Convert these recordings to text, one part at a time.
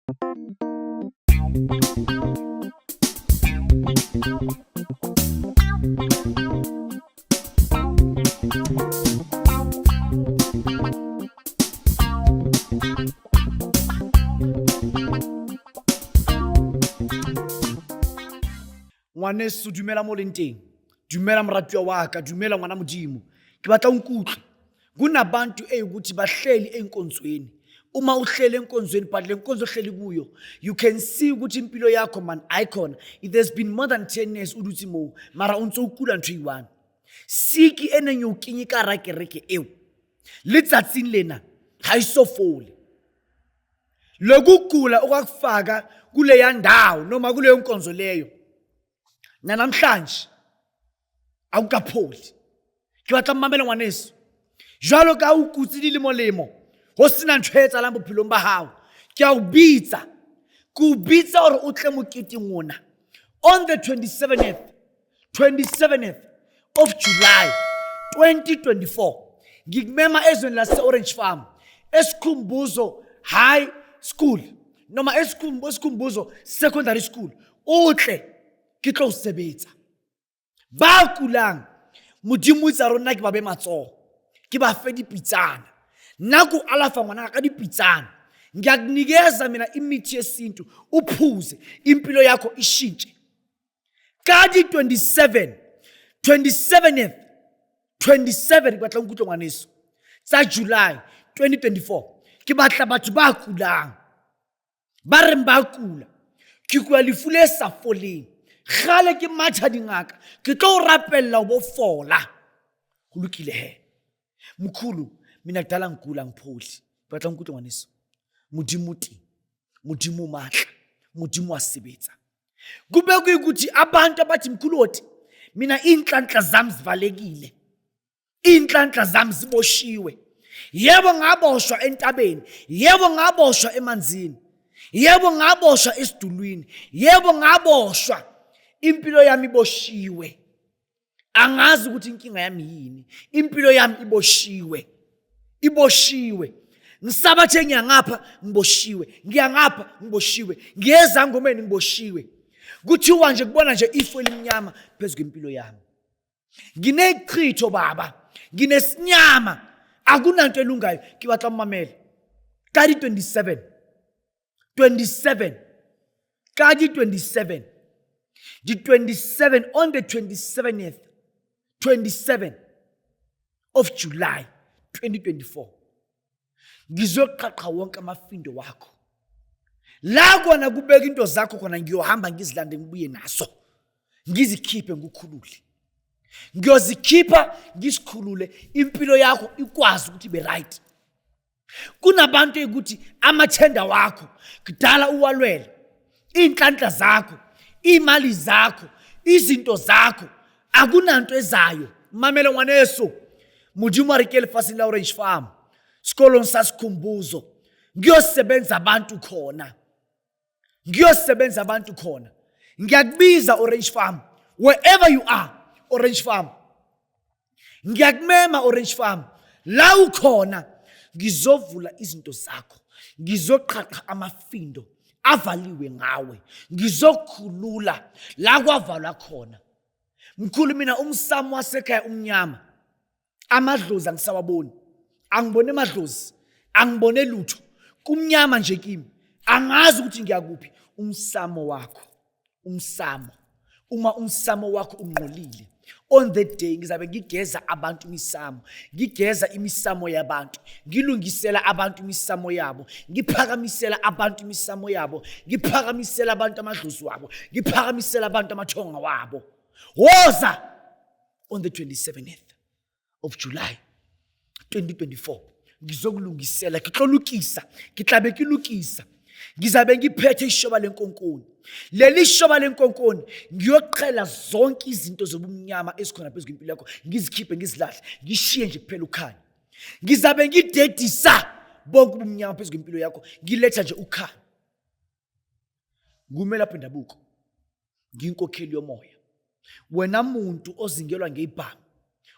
Ngwaneso, dumela mo leng teng. Dumela moratuwa wa ka, dumela ngwana Modimo. Ke batla o nkutlwe. Kunabantu eyikuthi bahleli enkonzweni. Uma uhleli enkonzweni, but le nkonzo ohleli kuyo, you can see ukuthi impilo yakho man ayikhona. It has been more than 10 years o dutse moo, mara o ntse o kula ntho e one. Siki e neng e o kenye ka hara kereke eo, letsatsing lena ga e so fole. Lokugula okwakufaka kuleya ndawo noma kuleyo nkonzo leyo, nanamhlanje akukapholi. Ke batla mmamele ngwaneso, jwalo ka o kutse dilemolemo go sena ntho e etsalang bophelong ba gago, ke a o bitsa, ke o bitsa gore o tle moketeng ona on the 27th of July 2024. Ngikumema ezweni lase-Orange Farm, eSikhumbuzo High School noma eSikhumbuzo Secondary School. O tle ke tlo o sebetsa. Ba kulang, Modimo o itse rona ke ba be matsogo, ke ba fe dipitsana. Nna ko alafa ngwana ka dipitsana. Ngiyakunikeza mina imithi yesintu, uphuze, impilo yakho ishintshe. Ka di 27, 27th, 27, ke batla nkutlwe ngwaneso, tsa July 2024. Ke batla batho ba kulang, ba reng ba kula, ke kula lefu le sa foleng, gale ke matha dingaka, ke tlo o rapelela o bo fola. Go lokile he mkhulu, mina kudala ngigula ngipholi. Ke batla nkutlwe ngwaneso, Modimo teng, Modimo o matla, Modimo wa sebetsa. Kube kuyikuthi abantu abathi mkhulu oti mina iy'nhlanhla zami zivalekile, iy'nhlanhla zami ziboshiwe, yebo ngaboshwa entabeni, yebo ngaboshwa emanzini, yebo ngaboshwa esidulwini, yebo ngaboshwa, impilo yami iboshiwe, angazi ukuthi inkinga yami yini, impilo yami iboshiwe, iboshiwe, ngisabathe ngiyangapha ngiboshiwe, ngiyangapha ngiboshiwe, ngiyeza ngomeni ngiboshiwe, kuthiwa nje kubona nje ifu elimnyama phezu kwempilo yami, nginechitho baba, nginesinyama, akunanto elungayo. Ke batla mmamele ka di 27, 27, ka di 27, di 27, on the 27th, 27 of July 2024, ngizoqhaqha wonke amafindo wakho la kona kubeka into zakho khona, ngiyohamba ngizilande ngibuye naso, ngizikhiphe ngikukhulule, ngiyozikhipha ngisikhulule, impilo yakho ikwazi ukuthi ibe right. Kunabantu ukuthi amathenda wakho kudala uwalwele, iy'nhlanhla zakho, iy'mali zakho, izinto zakho, akunanto ezayo. Mamele ngwaneso, Modimo a re ke lefatsheng la Orange Farm, sekolong sa Sikhumbuzo, ngiyosebenza abantu khona, ngiyosebenza abantu khona. Ngiyakubiza Orange Farm, wherever you are, Orange Farm, ngiyakumema Orange Farm, la ukhona, ngizovula izinto zakho, ngizoqhaqha amafindo avaliwe ngawe, ngizokhulula la kwavalwa khona. Mkhulu, mina umsamo wasekhaya umnyama, amadlozi angisawaboni, angibone amadlozi, angibone lutho, kumnyama nje kimi, angazi ukuthi ngiyakuphi. Umsamo wakho, umsamo, uma umsamo wakho ungqolile, on the day ngizabe ngigeza abantu imisamo, ngigeza imisamo yabantu, ngilungisela abantu imisamo yabo, ngiphakamisela abantu imisamo yabo, ngiphakamisela abantu amadlozi wabo, ngiphakamisela abantu amathonga wabo. Woza on the 27th of July 2024, ngizokulungisela, ke tlo lokisa, ke tlabe ke lokisa, ngizabe ngiphethe ishoba lenkonkoni. Leli shoba lenkonkoni ngiyoqhela zonke izinto zobumnyama ezikhona phezu kwempilo yakho, ngizikhiphe ngizilahle, ngishiye nje kuphela ukhanya. Ngizabe ngidedisa bonke ubumnyama phezu kwempilo yakho, ngiletha nje ukhanya. Ngumelaphi wendabuko, ngiyinkokheli yomoya. Wena muntu ozingelwa ngeibhamu,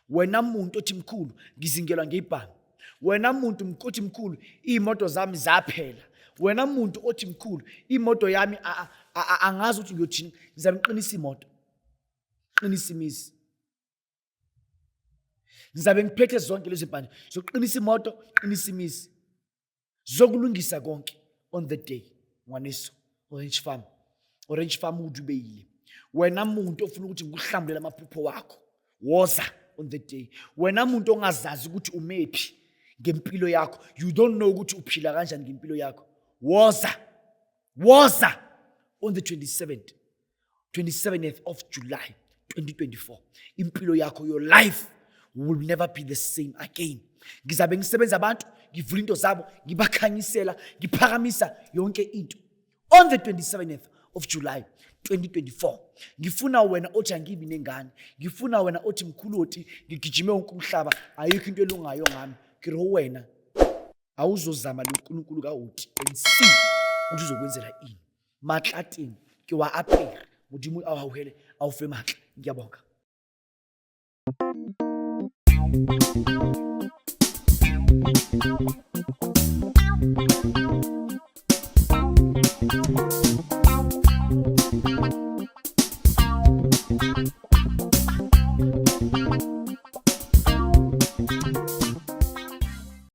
wena muntu othi mkhulu ngizingelwa ngeibhamu, wena muntu othi mkhulu iy'moto zami zaphela, Wena muntu othi mkhulu, imoto yami angazi ukuthi ngiyothini, ngizabe ngiqinisa imoto, qinisa imizi. Ngizabe ngiphethe zonke lezi mpande zokuqinisa imoto, qinisa imizi, zokulungisa konke on the day. Ngwaneso, Orange Farm, Orange Farm udubeyile. Wena muntu ofuna ukuthi ngikuhlambulele amaphupho wakho, woza on the day. Wena muntu ongazazi ukuthi umephi ngempilo yakho, you don't know ukuthi uphila kanjani ngempilo yakho, woza, woza on the 27th 27th of July 2024. Impilo yakho, your life will never be the same again. Ngizabe ngisebenza abantu, ngivula into zabo, ngibakhanyisela, ngiphakamisa yonke into on the 27th of July 2024. Ngifuna wena othi angibi nengane, ngifuna wena othi mkhulu oti ngigijime wonke umhlaba, ayikho into elungayo ngami, ngiri wena awuzozama lo Nkulunkulu kaWoti and see ukuthi uzokwenzela ini. Matla teng ke wa apere, Modimo a hauhele, a o fe matla. Ngiyabonga.